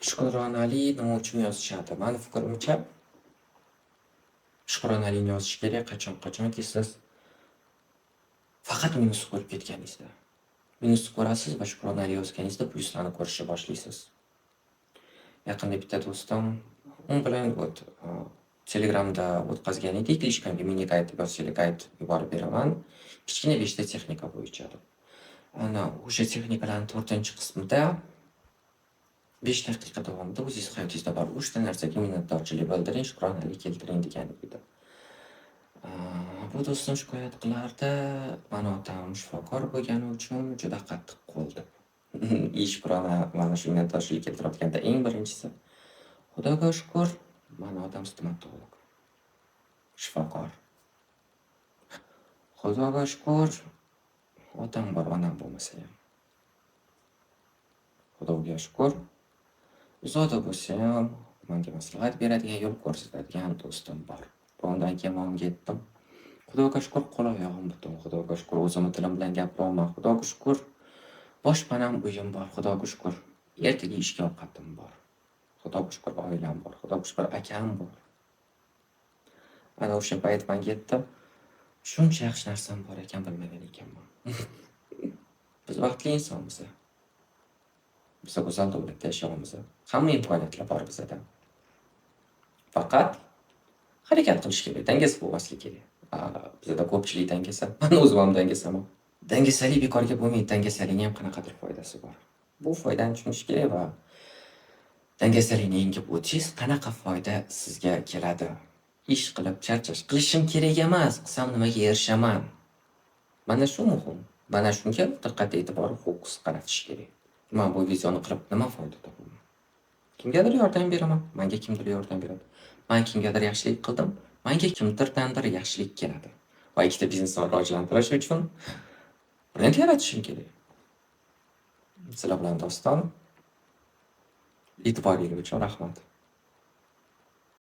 Shukronali nima uchun yozishadi? Mani fikrimcha, shukronalini yozish kerak qachon? Qachonki siz faqat minusni ko'rib ketganingizda. Minusni ko'rasiz va shukronali yozganingizda plyuslarni ko'rishni boshlaysiz. Yaqinda bitta do'stim, u bilan вот Telegramda o'tkazgan edik. Личка mga mini guide deb yozsanglar, guide yuborib beraman. Kichkina 5 ta texnika bo'yicha deb. Ana o'sha texnikalarning 4-qismida 5 daqiqa davomida o'zingiz hayotingizda bor 3 ta narsaga minnatdorchilik bildiring, shukronalik keltiring degan edi. Bu do'stim shikoyat qilardi, mani otam shifokor bo'lgani uchun juda qattiq qo'l deb. И shukrona, mana shu minnatdorchilik keltirayotganda eng birinchisi, Xudoga shukur, mani otam stomatolog, shifokor. Xudoga shukur, otam bor, onam bo'lmasayam. Xudoga shukur, uzoqda bo'lsayam, menga maslahat beradigan, yo'l ko'rsatadigan do'stim bor. Va undan keyin man unga aytdim: Xudoga shukur, qo'l-oyog'im butun, Xudoga shukur, o'zimni tilim bilan gapiryapman, Xudoga shukur, boshpanam, uyim bor, Xudoga shukur, ertaga ishga ovqatim bor. Xudoga shukur, oilam bor, Xudoga shukur, akam bor. Ana o'sha payt manga aytdi: "Shuncha yaxshi narsam bor ekan, bilmagan ekanman." Biz baxtli insonmiz. Biz go'zal davlatda yashayapmiz. Hamma imkoniyatlar bor bizada. Faqat harakat qilish kerak, dangasa bo'lmaslik kerak. Bizada ko'pchilik dangasa. Man o'zim ham dangasaman. Dangasalik bekorga bo'lmaydi, dangasalikni ham qanaqadir foydasi bor. Bu foydani tushunish kerak va dangasalikni yengib o'tsangiz, qanaqa foyda sizga keladi? Ish qilib charchash, qilishim kerak emas, qilsam nimaga erishaman? Mana shu muhim. Mana shunga diqqat e'tibor, fokus qaratish kerak. Man bu videoni qilib nima foyda topaman? Kimgadir yordam beraman, manga kimdir yordam beradi. Man kimgadir yaxshilik qildim, manga kimdirdandir yaxshilik keladi. Va ikkita biznesni rivojlantirish uchun brend yaratishim kerak. Sizlar bilan Doston. E'tiboringiz uchun rahmat.